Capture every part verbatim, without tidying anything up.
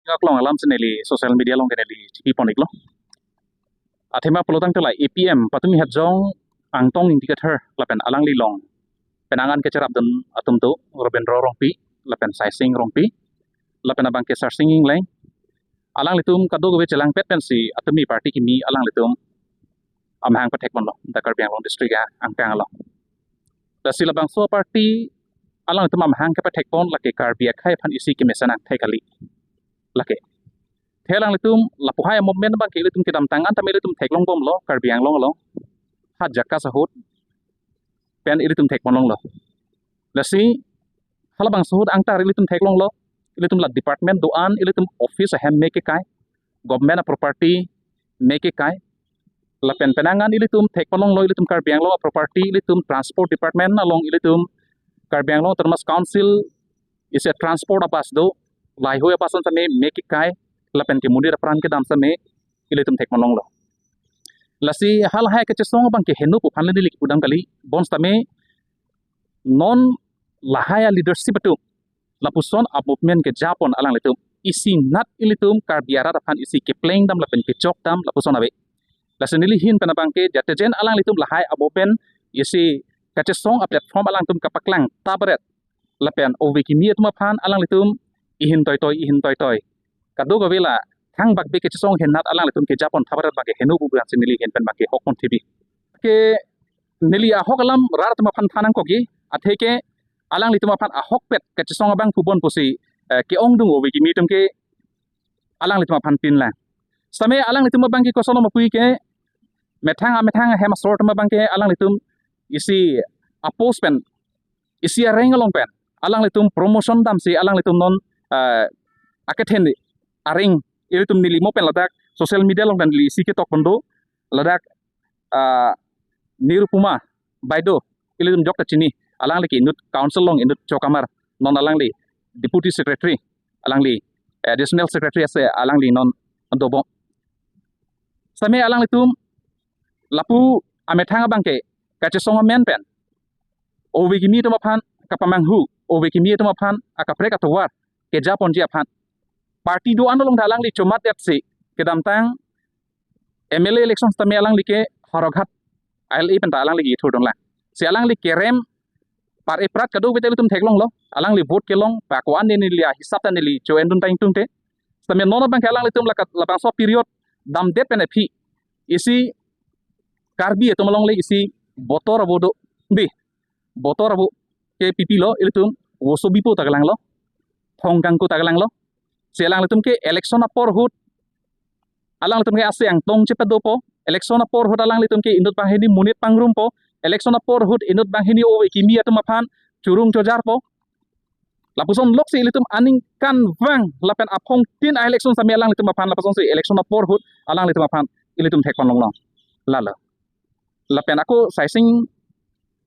Ningkan aklong alam si neli social media along ke neli chipi pon iklo. Athema pulotangte la A P M Patumi Hajong, Angtong Ingti Kathar lapen alangli along penang an kecherapdun atum do, Robindro Rongpi lapen Saising Rongpi lapen abangke Sarsing Engleng. Alanglitum kadokave chelangpet pensi atumi party kimi alanglitum amahang pathek ponlo, dak Karbi Anglong district angkang along. Lasi labangso party alanglitum amahang kepathek pon lake Karbi akhei aphan isi kemesen angthek kali. Lake. The alanglitum lapu hai a-movement abangke ilitum kedamtang an tame ilitum theklong bomlo Karbi Anglong along. Ha jakas ahut pen ilitum thek pon longlo. Lasi halabangso ahut angtar ilitum theklonglo. Ilitum la department do-an, ilitum office ahem me kekai, government a-property me kekai. Lapen penang an ilitum thek pon longlo, ilitum Karbi Anglong a-property, ilitum transport department along, ilitum Karbi Anglong Autonomous Council isi transport a-bus do, laheihui a-bus an tame me kekai, lapen kemonit apran kedam tame ilitum thek pon longlo. Lasi halahai kachesong abangke heno pu aphan le neli kipudam kali, bonsitame non lahai a-leadership atum lapuson a-movement keja pon alanglitum isi nat ilitum Karbi arat aphan isi kepleng dam lapen kechok dam lapuson ave. Lasi neli ahin pen abangke jatejen alanglitum lahai a-movement isi kachesong a-platform alangtum kapaklang tabaret lapen ove kimi atum aphan alanglitum ihin toitoi, ihin toitoi, kadokave la thangbak be kachesong ahin nat alanglitum keja pon tabaret abangke heno pu abangsi neli ahin pen abangke hok pon thibi. Ke neli ahok alam rat atum aphan than nangkokji, atheke alanglitum aphan ahokpet kachesong abang pu bon pusi, eh, ke-ongdung ove kimi atum ke alanglitum aphan pinlang. Sitame alanglitum abangke koson ma puke methang amethang ahem asor atum abangke alanglitum isi a-post pen, isi a-rank along pen alanglitum promotion damsi alanglitum non, eh, akethen a-rank ilitum neli mo pen ladak social media along pen neli isi ketok pon do, ladak, ah, Nirupama Baideo, ilitum jokta chini, alangli ke inut council along inut chokamar, non alangli deputy secretary, alangli additional secretary ase, alangli non dobom. Sitame alanglitum lapu amethang abangke kachesong amen pen ove kimi atum aphan kapamanghu, ove kimi atum aphan akaprek atovar keja ponji aphan party do-an along ta alangli chomat detsi kedamtang M L A election tame alangli ke Howraghat L A pen ta alangli kethurdun lang. Si alangli kerem par eprat kadokave ta ilitum theklonglo. Alangli vote kelong, pa ko-an neli ahisap ta neli cho-endun ta ingtungte. Sitame non abangke alanglitum laka labangso period damdet pen aphi isi Karbi atum along le isi botor avo do. Di, botor avo ke pipilo, ilitum Voso Bipo ta kelanglo, Thong Kangku ta kelanglo. Si alanglitum ke election apor ahut alanglitum ke ase angtong chepadopo. Election apor ahut alanglitum ke inut banghini monit pangrumpo. Election apor ahut inut banghini ove kimi atum aphan churung chojarpo. Lapuson loksi ilitum aningkanvang lapen aphongtin a-election tame alanglitum aphan lapusonsi election apor ahut alanglitum aphan ilitum thek pon longlong. Lalo. Lapen ako Saising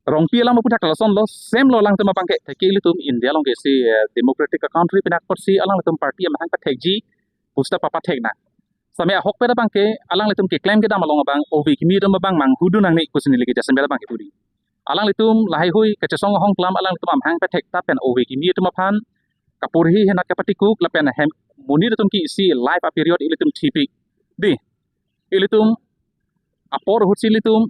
Rongpi alam aputhak lasonlo, same lo alangtum abangke, atheke ilitum India along ke isi, eh, democratic a-country pen apotsi alanglitum party amahang pathekji pusta papathek nang. Sitame ahokpet abangke alanglitum keklem kedam along abang ove kimi atum abang manghudun nangne pusi neli ke jasemet abangke puri. Alanglitum lahaihui kachesong ahongklam alanglitum amahang pathek ta pen ove kimi atum aphan kaporhi ahin nat kapatikuk lapen hem monit atum ke isi life a-period ilitum thipik. Di, ilitum apor ahutsi ilitum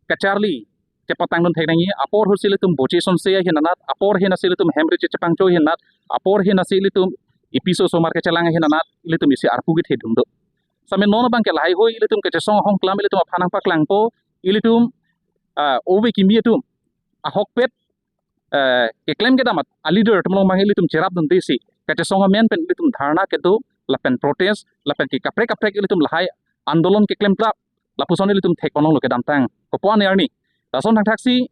kacharli chepatangdun thek nangji, apor ahutsi ilitum boche sonse ahin anat, apor ahin asi ilitum hemri chechepangcho ahin anat, apor ahin asi ilitum episo osomar kechelang ahin anat ilitum isi arpu kethedung do. Sitame non abangke lahaihui ilitum kachesong ahongklam ilitum aphan nangpaklangpo, ilitum, ah, ove kimi atum ahokpet, eh, keklem kedam at a-leader atum along abang ilitum cherapdun detsi kachesong amen pen ilitum dharna kedo lapen protest lapen ke kaprek kaprek ilitum lahai andolon keklem trap lapuson ilitum thek pon longlo kedamtang kopuan arni. Lason thangthaksi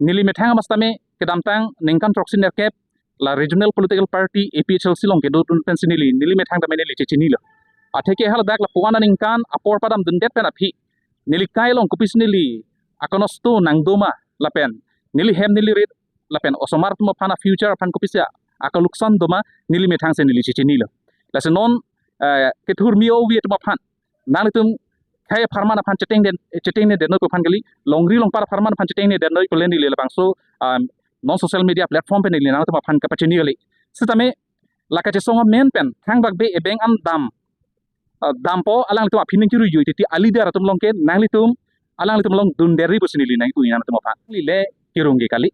neli methang amas tame kedamtang ningkan throksi nerkep la regional political party A P H L C along kedodun pensi neli, neli methang tame neli chechinilo. Atheke haladak lapu-an aningkan apor padamdundet pen aphi neli kai along kopisi neli akonosto nangdoma lapen neli hem neli rit lapen osomar atum aphan a-future aphan kopisi akaluksan doma neli methangsi neli chechinilo. Lasi non, eh, kethurmi ove atum aphan nanglitum khei apharman aphan cheteng den, cheteng ne den noi pu aphan kali, longri longpat apharman aphan cheteng ne den noi pu le neli labangso, um, non social media platform pen neli nangtum aphan kapachini kali. Sitame La kachesong amen pen thangbak be ebeng an dam, ah, dampo, alanglitum aphi nangchirui jui titi a-leader atum along ke nanglitum, alanglitum along dunderji pusi neli nangpu nangtum aphan. Neli le kerung ke kali.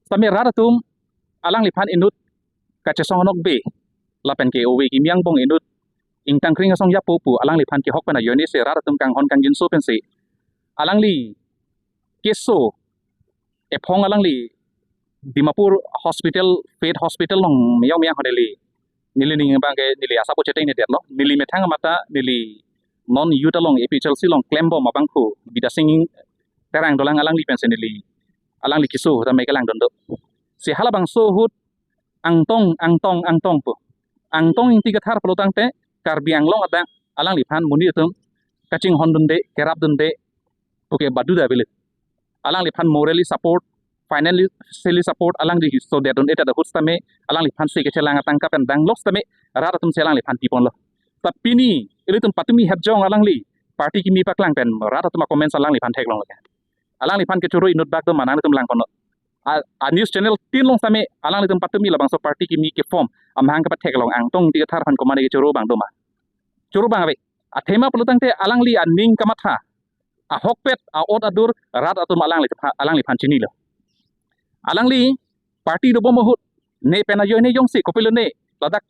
Sitame rat atum alangliphan inut kachesong anok be lapen ke ove kimi angbong inut ingtang kring asong japo pu alangliphan kehok pen ajoine si rat atum kanghon kangjinso pensi alangli keso ephong alangli Dimapur Hospital, Faith Hospital along meyong meyang ho neli, neli ning abang ke neli asap chetengdetlo. Neli methang amat ta neli non youth along A P H L C along klembom abangphu Bidya Sing Terang dolang alangli pensi neli, alangli keso ahut ta me kelangdun do. Si halabangso ahut Angtong, Angtong, Angtong pu. Angtong Ingti Kathar pulo tangte Karbi Anglong adak alangliphan monit atum kachinghondunde, kerapdunde puke baduda avelo. Alangliphan morally support, financially support alangli sodetdun-et ahut sitame alangliphan si kechelang atangka pen danglok sitame rat atum si alangliphan piponlo. Ta pini ilitum patumi hetjong alangli party kimi paklang pen rat atum a-comments alangliphan theklong lake. Alangliphan kechoro inut bak do ma nangtum langkon. A, a-news channel tin along sitame alanglitum patumi labangso party kimi ke-form amahang kepatheklong Angtong Ingti Kathar aphan komatne kechoro abang do ma. Choro abang ave. Athema pulo tangte alangli aning kamatha, ahokpet, a-ot adur rat atum alangli, alangliphan chinilo. Alangli party dobom ahut ne pen ajoine jongsi kopilo ne ladak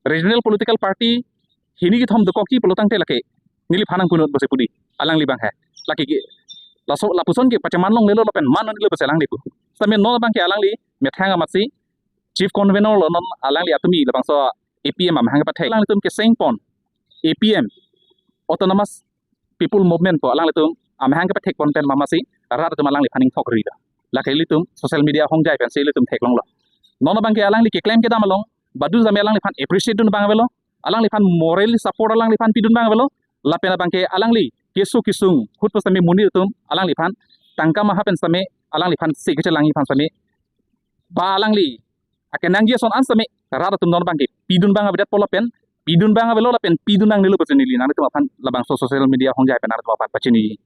regional political party hini kethom dokokji pulo tangte lake neliphan nangkunut pusi pu dei alangli abang he. Lake ke, laso lapuson ke pacheman longlelo lapen man longlelo pusi alangli pu. Sitame non abang ke alangli methang amatsi chief convener lo, non alangli atumi labangso A P M amahang kepathek. Alanglitum kesengpon A P M, Autonomous People Movement pu alanglitum amahang kepathekpon pen mamatsi rat atum alangliphan ingthok rilo. Lake ilitum social media ahongjai pensi ilitum theklonglo. Non abang ke alangli keklem kedam along badu sitame alangliphan appreciate dun abang avelo. Alangliphan morally support alangliphan pidun abang avelo. Lapen abang ke alangli keso kesung ahut pu sitame monit atum alangliphan tangka maha pen sitame alangliphan si kechelangji aphan sitame ba alangli akenangji ason an sitame rat atum non abang ke pidun abang avedetpo lapen pidun abang avelo lapen pidun nangnelo pusi neli nangtum aphan labangso social media ahongjai pen nangtum aphan pachini.